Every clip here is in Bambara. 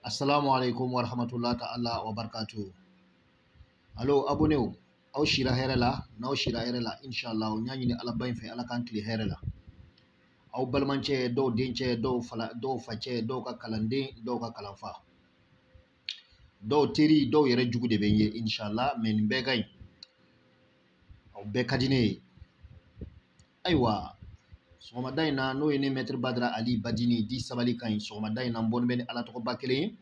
Assalamu alaikum wa rahmatullahi ta'ala wa barakatuh. Alo abonnez, aw sira hɛrɛ la, n'aw sira hɛrɛ la, inshallah n y'a ɲini Ala ba in fɛ, Ala k'an tile hɛrɛ la. Aw balimacɛ, dɔw dencɛ, dɔw fala, dɔw facɛ, dɔw ka kalanden, dɔw ka kalanfa, dɔw teri, dɔw yɛrɛ jugu de bɛ n ye inshallah, mais nin bɛɛ ka ɲi, aw bɛɛ ka di ne ye. Ayiwa, sɔgɔmada in na, n'o ye ne Maître Badara Ali Badini di sabali ka ɲi. Sɔgɔmada in na, n bɔlen bɛ ni Ala tɔgɔba kelen ye,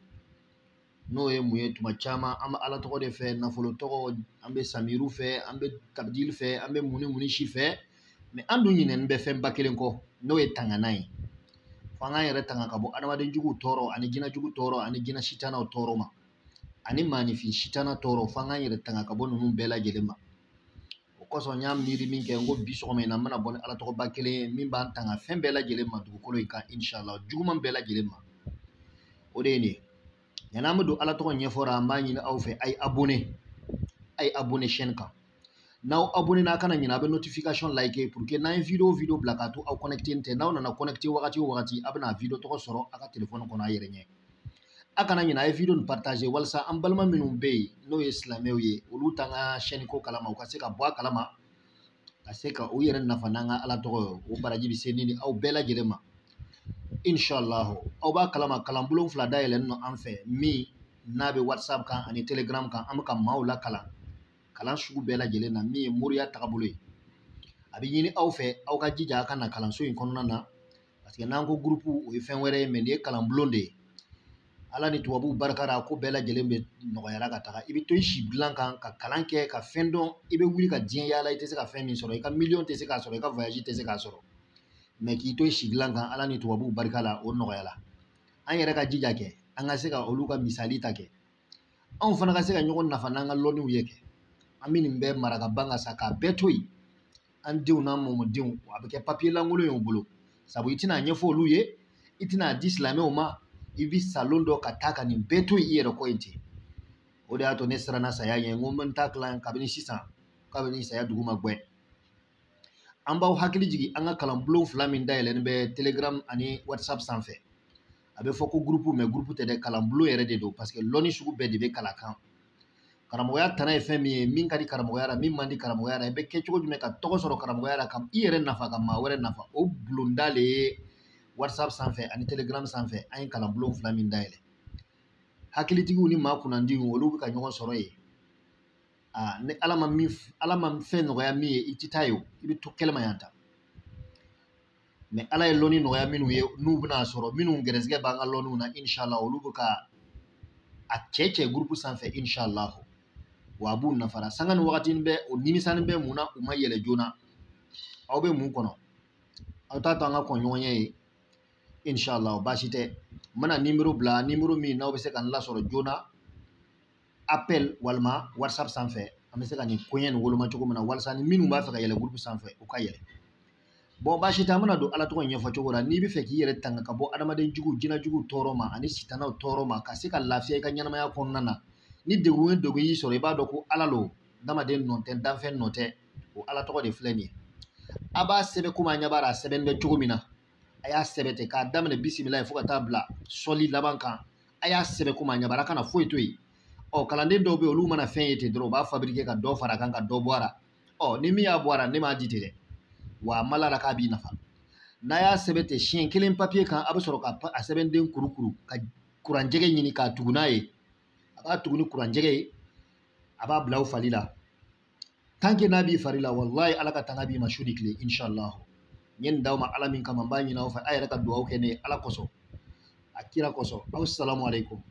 n'o ye mun ye? Tuma caman an bɛ Ala tɔgɔ de fɛ, nafolo tɔgɔ, an bɛ samiru fɛ, an bɛ tabidili fɛ, an bɛ mun ni mun si fɛ, mais an dun ɲinɛnen bɛ fɛnba kelen kɔ, n'o ye tangana ye. Fo an k'an yɛrɛ tanga ka bɔ adamaden juguw tɔɔrɔ ani jinɛ jugu tɔɔrɔ ani jinɛ sitanaw tɔɔrɔ ma, ani maaninfin sitana tɔɔrɔ. Fo an k'an yɛrɛ tanga ka bɔ ninnu bɛɛ lajɛlen ma. O kosɔn n y'a miiri min kɛ, n ko bi sɔgɔma in na, n bɛna bɔ ni Ala tɔgɔba kelen ye min b'an tanga fɛn bɛɛ lajɛlen ma dugukolo in kan inshallah, juguman bɛɛ lajɛlen ma. O de ye nin ye. Yanni an bɛ don Ala tɔgɔ ɲɛfɔ la, an b'a ɲini aw fɛ, a ye abonné, a ye abonné chaîne kan. N'aw abonné, n'a kana ɲinɛ, a bɛ notification like pour que n'an ye vidéo bila k'a to aw connecté tɛ, n'aw nana connecté wagati o wagati, a bɛna vidéo tɔgɔ sɔrɔ a ka téléphone kɔnɔ a yɛrɛ ɲɛ. A kana ɲinɛ, a ye vidéo nin partager walasa an balima minnu bɛ yen, n'o ye silamɛw ye, olu t'an ka chaîne ko kalama, u ka se ka bɔ a kalama, ka se ka u yɛrɛ nafa n'an ka Ala tɔgɔ ye. O baraji bɛ se ne ni aw bɛɛ lajɛlen ma inshallah. Aw b'a kalama, kalanbulon fila dayɛlɛnnen don an fɛ, min n'a bɛ WhatsApp kan ani Telegram kan. An bɛ ka maaw lakalan kalan sugu bɛɛ lajɛlen na, min ye moriya tagabolo ye. A bɛ ɲini aw fɛ, aw ka jija a ka na kalanso in kɔnɔna na, parce que n'an ko groupe, o ye fɛn wɛrɛ ye, mais nin ye kalanbulon de ye. Ala ni tubabuw barika la, ko bɛɛ lajɛlen bɛ nɔgɔyara ka taga. I bɛ to i si dilan kan ka kalan kɛ, ka fɛn dɔn. I bɛ wuli ka diɲɛ yaala, i tɛ se ka fɛn min sɔrɔ, i ka miliyɔn tɛ se k'a sɔrɔ, i ka voyage tɛ se k'a sɔrɔ, mais k'i to i si dilan kan, Ala ni tubabuw barika la, o nɔgɔyara. An yɛrɛ ka jija kɛ, an ka se ka olu ka misali ta kɛ, anw fana ka se ka ɲɔgɔn nafa n'an ka lɔnniw ye kɛ. An bɛ nin bɛɛ mara ka ban ka sa k'a bɛɛ to yen, an denw n'an mɔmɔdenw, a bɛ kɛ papiye lankolon ye u bolo, sabu i tɛna a ɲɛfɔ olu ye, i tɛna a di silamɛw ma, i bɛ salon dɔ ka taa ka nin bɛɛ to yen i yɛrɛ kɔ yen ten. O de y'a to ne siranna saya ɲɛ, n ko n bɛ n ta kilan kabini sisan, kabini saya dugu ma gbɛ. An b'aw hakili jigin an ka kalanbulon fila min dayɛlɛnnen bɛ Telegram ani WhatsApp sanfɛ. A bɛ fɔ ko groupe, mais groupe tɛ dɛ, kalanbulon yɛrɛ de don, parce que lɔnni sugu bɛɛ de bɛ kalan kan. Karamɔgɔya tana ye fɛn min ye, min ka di karamɔgɔya la, min man di karamɔgɔya la, i bɛ kɛ cogo jumɛn ka tɔgɔ sɔrɔ karamɔgɔya la, ka i yɛrɛ nafa, ka maa wɛrɛ nafa, o bulonda de ye WhatsApp sanfɛ ani Telegram sanfɛ. An ye kalanbulon fila min dayɛlɛ, hakilitigiw ni maa kunnandiw, olu bɛ ka ɲɔgɔn sɔrɔ yen. Aa, ni Ala ma min, Ala ma fɛn nɔgɔya min ye, i tɛ taa yen o, i bɛ to kɛnɛma yan ta. Mais Ala ye lɔnni nɔgɔya minnu ye, n'u bɛna sɔrɔ minnu gɛrɛsɛgɛ b'an ka lɔnniw na inshallah, olu bɛ ka a cɛ cɛ groupe sanfɛ inshallah, wa a b'u nafara sanga ni wagati bɛɛ. O nimisani bɛ mun na? U ma yɛlɛ joona. Aw bɛ mun kɔnɔ? Aw t'a to an ka kɔn ɲɔgɔn ɲɛ ye inshallah. Baasi tɛ, n bɛna nimero bila, nimero min n'aw bɛ se ka n lasɔrɔ joona appel walima WhatsApp sanfɛ, an bɛ se ka nin koɲɛ nin woloma cogo min na, walasa ni minnu b'a fɛ ka yɛlɛ groupe sanfɛ, u ka yɛlɛ. Bon, baasi tɛ, an bɛna don Ala tɔgɔ ɲɛfɔ cogo la. N'i bɛ fɛ k'i yɛrɛ tanga ka bɔ adamaden jugu, jinɛ jugu tɔɔrɔ ma ani sitanaw tɔɔrɔ ma, ka se ka lafiya i ka ɲɛnamaya kɔnɔna na, ni degun ye degun y'i sɔrɔ, i b'a dɔn ko Ala lo, adamaden nɔ tɛ, danfɛn nɔ tɛ, o Ala tɔgɔ de filɛ nin ye. A b'a sɛbɛn komi an ɲɛ b'a la, a sɛbɛn bɛ cogo min na, a y'a sɛbɛn ten k'a daminɛ bisimila fo ka taa bila sɔli laban kan. A y'a sɛbɛn komi an ɲɛ b'a la, a kana foyi to yen. Ɔ, kalanden dɔw bɛ yen, olu mana fɛn ye ten dɔrɔn, u b'a fabriquer ka dɔ fara a kan, ka dɔ bɔ a la. Ɔ, ni min y'a bɔ a la, ne m'a di ten dɛ, wa a ma la k'a b'i nafa. N'a y'a sɛbɛn ten siɲɛ kelen papiye kan, a bɛ sɔrɔ ka a sɛbɛnden kurukuru ka kuranjɛgɛ ɲini k'a tugu n'a ye. A b'a tugu ni kuranjɛgɛ ye, a b'a bila aw fali la. Tant que n'a b'i fari la, walahi, Ala ka tanga b'i ma su ni tile inshallah. N ye nin d'aw ma Ala min kama, n b'a ɲini aw fɛ, a yɛrɛ ka dugawu kɛ ne ye Ala kosɔn, a kira kosɔn. Aw salamu aleykum.